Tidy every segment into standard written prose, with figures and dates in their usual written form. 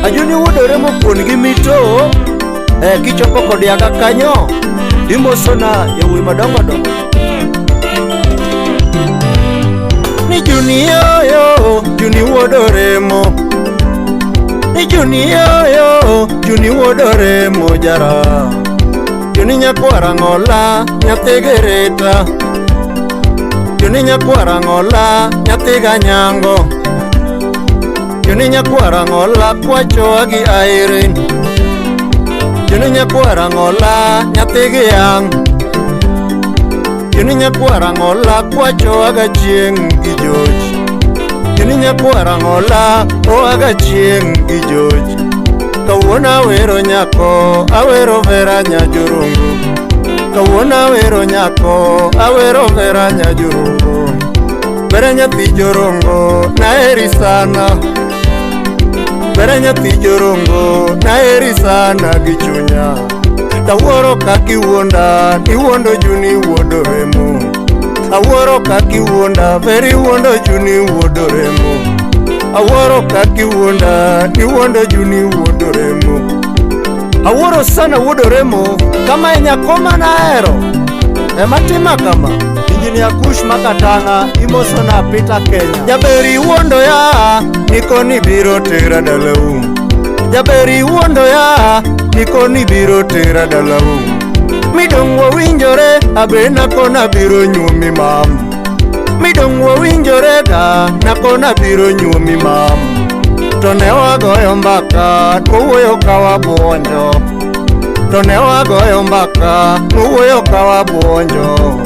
Ajuni wuodore mokuon gi mito. Kichopo kodiaga kanyo, imosona yawuoyi madongo dongo. Ni Juni yoyo, Juni wuodore mo. Ni Juni yoyo, Juni wuodore mo jara. Juni nyakwara ng'ola, nyathi gereta. Juni nyakwara ng'ola, nyathi ganyango. Juni nyakwara ng'ola, kwachoa gi Irene. Juni nyakwara ng'ola, nyathi gi yang'. Juni nyakwara ng'ola, kwachoa ga chieng' gi joch. Juni nyakwara ng'ola, oa ga chieng' gi joch. Kawuono awero nyako, awero Vera Nyajurungu. Kawuono awero nyako, awero Vera Nyajurungu. Vera nyathi jorongo, naheri sana. Vera nyathi jorongo, naheri sana gi chunya. Tawuoro kaka iwuonda, iwuondo Juni iwuondo Remo. Awuoro kaka iwuonda, Vera iwuondo Juni iwuondo Remo. Awuoro kaka iwuonda, iwuondo Juni iwuondo Remo. Awuoro sana wuod Remo, kama e nyako manahero. Ema tima kama. Engineer Kush Makatanga, imosona Peter Kenya. Jaber iwuondo ya, nikoni biro tera dalau. Jaber iwuondo ya, nikoni biro tera dalau. Midong wawinjore, abe nakona biro nyuomi mam. Midong wawinjore ga, nakona biro nyuomi mam. To ne wagoyo mbaka, wawuoyo ka wabuonjo. To ne wagoyo mbaka, wawuoyo ka wabuonjo.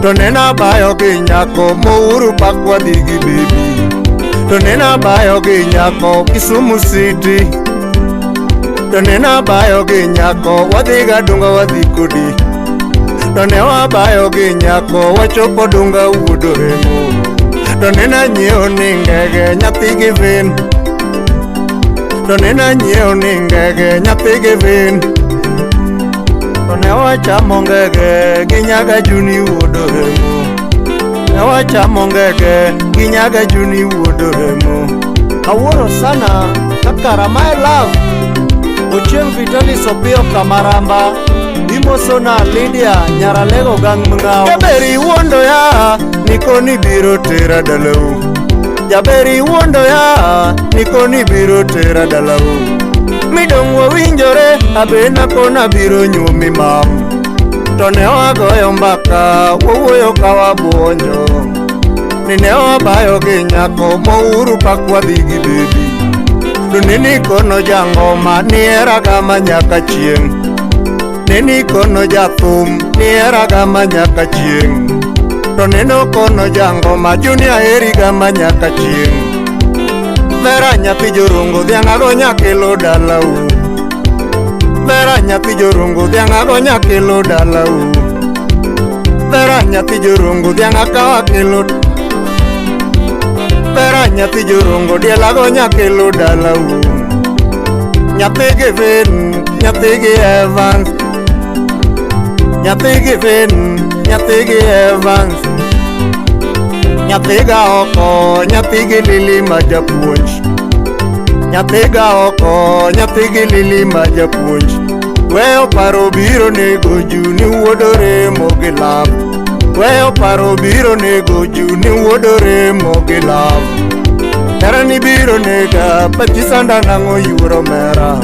To ne nabayo gi nyako, mouru pak wadhi gi baby. To ne nabayo gi nyako, Kisumu City. To ne nabayo gi nyako, wadhi ga Dunga wadhi kodi. To ne wabayo gi nyako, wachopo Dunga wuod Remo. To ne nanyiewo ni ngege, nyathi gi vin. To ne nanyiewo ni ngege, nyathi gi vin. To ne wachamo ngege gi nyaga Juni wuod Remo. Ne wachamo ngege gi nyaga Juni wuod Remo. Awuoro sana kaka my love. Ochieng' Vitalis Opiyo Kamaramba. Imosona Lydia Nyaralego gang mng'awo. Jaber iwuondo ya, nikoni biro tera dalau. Jaber iwuondo ya, nikoni biro tera dalau. Midong wawinjore, abe nakona biro nyuomi mam. To ne wagoyo mbaka, wawuoyo ka wabuonjo. Ni ne wabayo gi nyako, mouru pak wadhi gi baby. To nini kono jangoma, niheraga ma nyaka chieng'. Neni kono jathum, niheraga ma nyaka chieng'. To neno kono jangoma, Junior aheriga ma nyaka chieng'. Vera nyathi jorongo, dhiang' ago nyakelo dalau. Vera nyathi jorongo, dhiang' ago nyakelo dalau. Vera nyathi jorongo, dhiang' akaw akelo. Vera nyathi jorongo, diel ago nyakelo dalau. Nyathi gi Vin, nyathi gi Evans. Nyathi gi Vin, nyathi gi Evans. Nyathi ga oko, nyathi gi Lili ma japuonj. Nyathi ga oko, nyathi gi Lili ma japuonj. Weyo paro biro nego Juni wuod Remo gi love. Weyo paro biro nego Juni wuod Remo gi love. Herani biro nega, pachi sanda nang'o yuoro mera.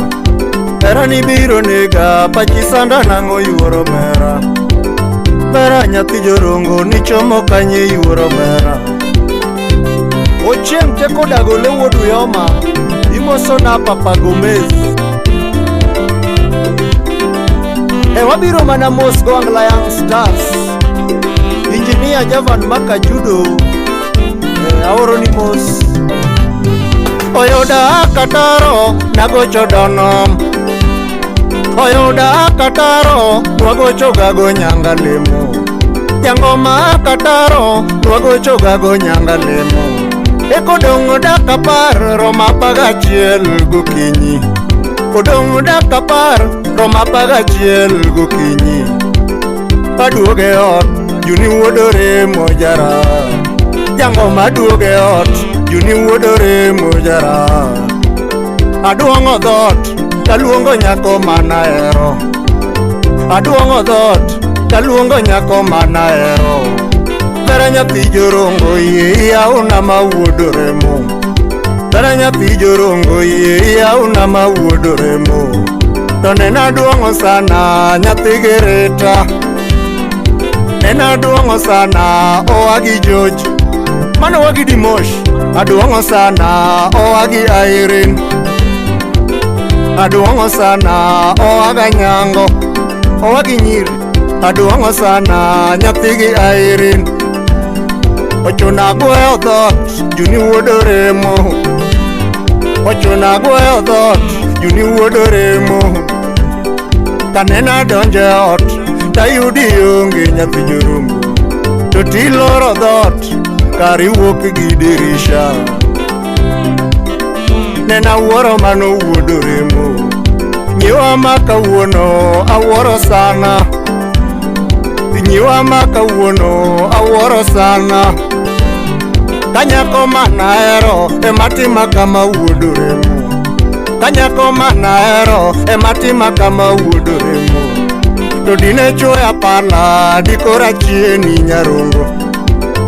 Herani biro nega, pachi sanda nang'o yuoro mera. Mera nyathi jorongo nichomo kanye yuoro mera. Ochieng' teko dago le wuod Uyoma, imosona Papa Gomez. E wabiro mana mos go Angla Young Stars. Engineer Javan Makajudo, aoro ni mos. Oyuda kataro nagocho donom. Oyuda kataro wagocho gago nyanga lemo. Jangoma kataro wagocho gago nyanga lemo. Eko dong' dak apar romo 11 gokinyi. Odong' dak apar romo 11 gokinyi. Aduoge ot, Juni wuod Oremo jara. Jangoma duoge ot, Juni wuod Oremo jara. Aduong'o dhoot taluongo nyako manahero. Aduong'o dhoot taluongo nyako manahero. Vera nyathi jorongo yie yauna mawuod remo. Vera nyathi jorongo yie yauna mawuod remo. To nena duong'o sana nyathi gereta. Nena duong'o sana oa gi George. Mano oa gi Dimosh. Aduong'o sana oa gi Irene. Aduong'o sana oa ga Nyango. Oa gi Nyiri. Aduong'o sana nyathi gi Irene. Ochuna gweyo dhoot Juni wuod Oremo. Ochuna gweyo dhoot Juni wuod Oremo. Kanena donjo e ot tayudi onge nyathi jorombo. To tiloro dhoot kar iwuok gi dirisha. Nena wuoro mano wuod Oremo. Nyiwa ma kawuono awuoro sana. Nyiwa ma kawuono awuoro sana. Ka nyako manahero ema tima kama wuod Oremo. Ka nyako manahero ema tima kama wuod Oremo. To dine chwoya pala dikoro achieni nyarongo.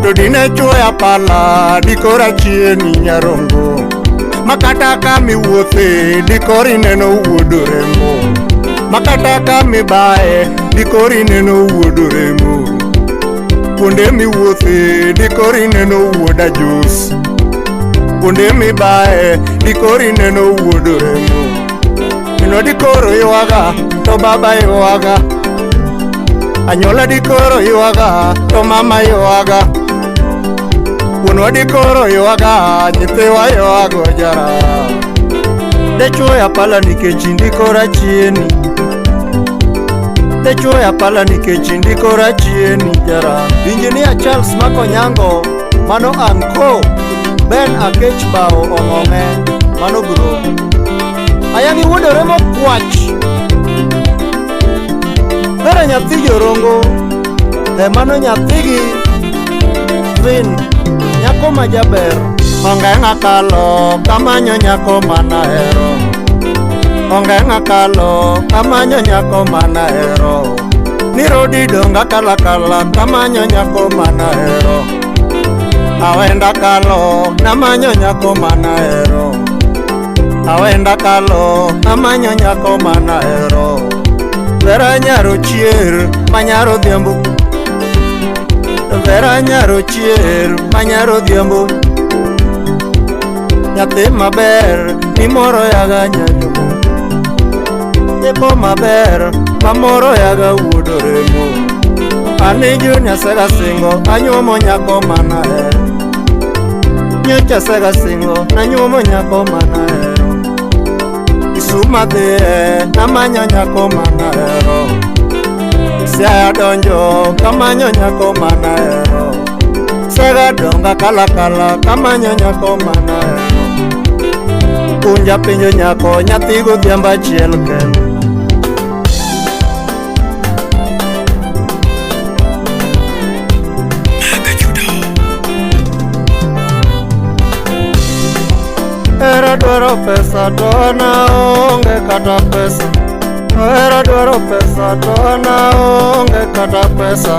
To dine chwoya pala dikoro achieni nyarongo. Makata kamiwuothe dikoro ineno wuod Oremo. Makata kamibaye dikoro ineno wuod Oremo. Kuonde miwuothe dikoro ineno wuod Ajos. Kuonde mibaye dikoro ineno wuod Oremo. Kendo dikoro ywaga to baba ywaga. Anyuola dikoro ywaga to mama ywaga. Wuonwa dikoro ywaga nyithiwa ywago jara. Dechwoya pala nikech indikora achieni. Dechwoya pala nikech indikora achieni jara. Engineer Charles Makonyango mano anko. Ben Akech Bao ong'ong'e mano bro. Ayangi wuod Oremo kwach. Vera nyathi jorongo. E mano nyathigi Vin nyako ma jaber. Onge ng'akalo kamanyo nyako manahero. Onge ng'akalo kamanyo nyako manahero. Nirodi donga kalakala kamanyo nyako manahero. Awenda kalo namanyo nyako manahero. Awenda kalo amanyo nyako manahero. Vera nyaro chier manyaro dhiambo. Vera nyaro chier manyaro dhiambo. Nyathi maber nimoro yaga nyajomo. Nyako maber mamoro yaga wuod Oremo. Ani Junior asega singo anyuomo nyako manahero. Nyocha asega singo nanyuomo nyako manahero. Isuma dhiye namanyo nyako manahero. Siaya donjo kamanyo nyako manahero. Sega donga kalakala kamanyo nyako manahero. Kunja penjo nyako nyathi godhiambo achiel kende. Hera dwaro pesa to an aonge kata pesa. Hera dwaro pesa to an aonge kata pesa.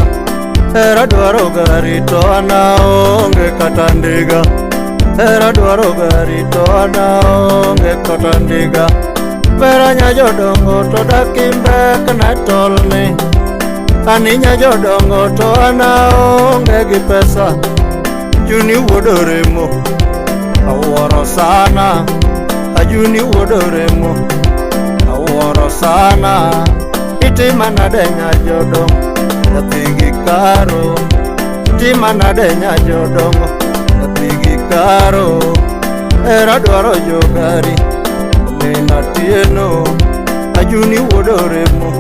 Hera dwaro gari to an aonge kata ndiga. Hera dwaro gari to an aonge kata ndiga. Vera nya jodongo to dak imbek na tolni. Ani nya jodongo to an aonge gi pesa. Juni wuod Oremo awuoro sana. Ajuni wuod Oremo awuoro sana. Itima nade nya jodongo nyathi gi karo. Itima nade nya jodongo nyathi gi karo. Hera dwaro jogari omena Atieno. Ajuni wuod Oremo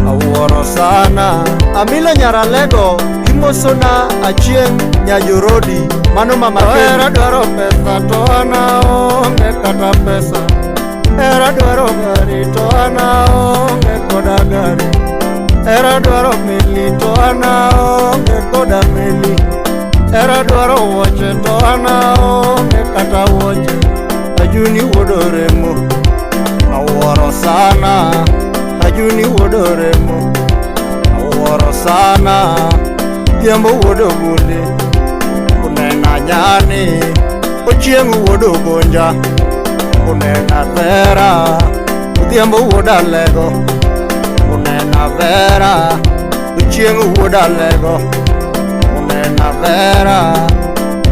awuoro sana. Amilo Nyaralego imosona Achieng' Nyajorodi mano mama Kemi. Hera dwaro pesa to an aonge kata pesa. Hera dwaro gari to an aonge koda gari. Hera dwaro meli to an aonge koda meli. Hera dwaro wuoche to an aonge kata wuoche. Ajuni wuod Oremo. Awuoro sana, Ajuni wuod Oremo. Awuoro sana, Odhiambo wuod Ogunde. Unena nyani, Ochieng' wuod Ogonja. Unena Vera, Odhiambo wuod Alego. Unena Vera, Ochieng' wuod Alego. Unena Vera,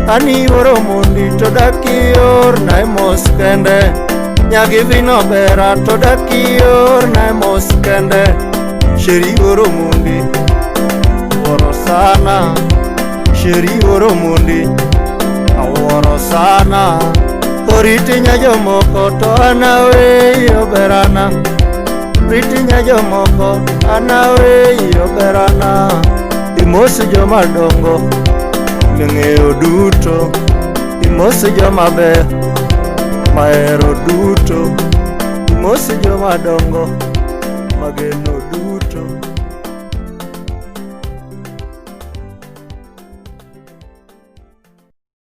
ani oro mondi to dak iorna e mos kende. Nyagi vino bera to dak iorna e mos kende. Sheri oro mondi, awuoro sana. Sheri oro mondi, awuoro sana. Oriti nya jomoko to an aweyi oberana. Riti nya jomoko an aweyi oberana. Imos joma dongo ming'eyo duto. Imos joma ber mahero duto. Imos joma dongo mageno duto.